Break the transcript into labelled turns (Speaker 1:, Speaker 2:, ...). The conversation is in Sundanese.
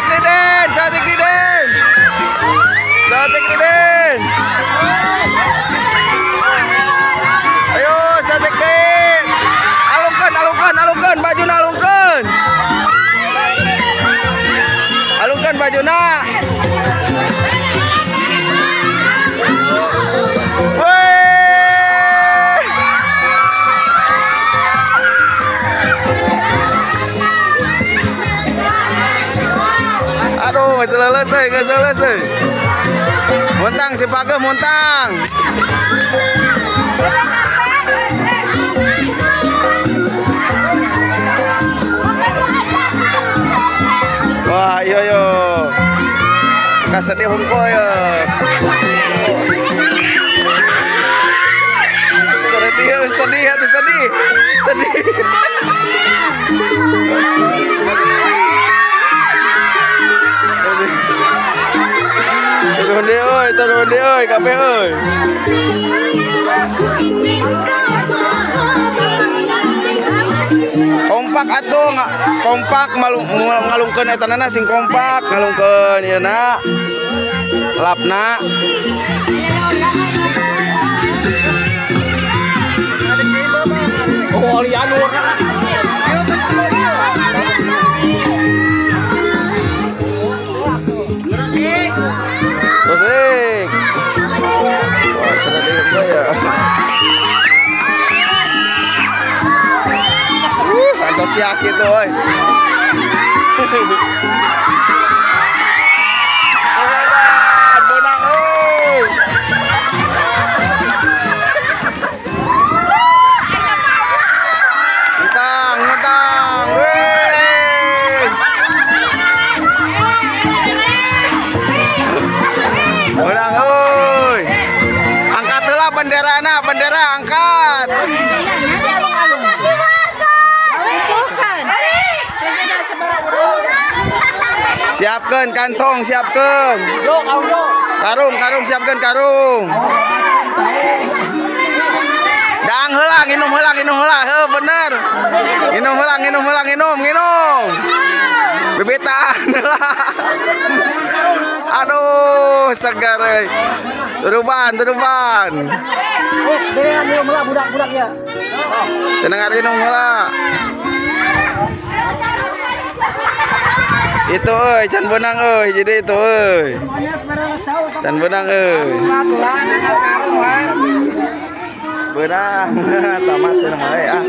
Speaker 1: Saeutik Diden, saeutik Diden. Saeutik Diden. Ayo, saeutik deui. Alungkeun, alungkeun, alungkeun, bajuna alungkeun. Alungkeun bajuna. Weh. Aduh, nggak selesai, nggak selesai. Muntang si Pageh muntang. Wah, iya yo. Kasedih hungkul ya. Sedih, sedih, atuh sedih. Sedih. Turun deh euy, turun deh euy, kabeh euy. Kompak atuh, kompak ngalungkeun eta nana sing kompak ngalungkeun ieu na. Lapna.
Speaker 2: Oh, Alianur.
Speaker 1: Musik. Wah, sedih juga ya. Antusias gitu, oi. Menang, euy. Mentang, mentang. Wih. Menang, euy. Angkat heula benderana, bendera angkat. Siapkan kantong, siapkan. Karung, karung, siapkan karung. Dang heula, nginum heula, nginum heula. Heuh, bener. Nginum heula, nginum heula, nginum, nginum. Bebetaan heula. Aduh, segar euy. Turuban, turuban.
Speaker 2: Oh, bere minum heula budak-budak ya.
Speaker 1: Cenah nginum heula. Itu euy, can beunang euy, jadi itu euy. Can beunang euy. Beunang, tamat teh mah ah.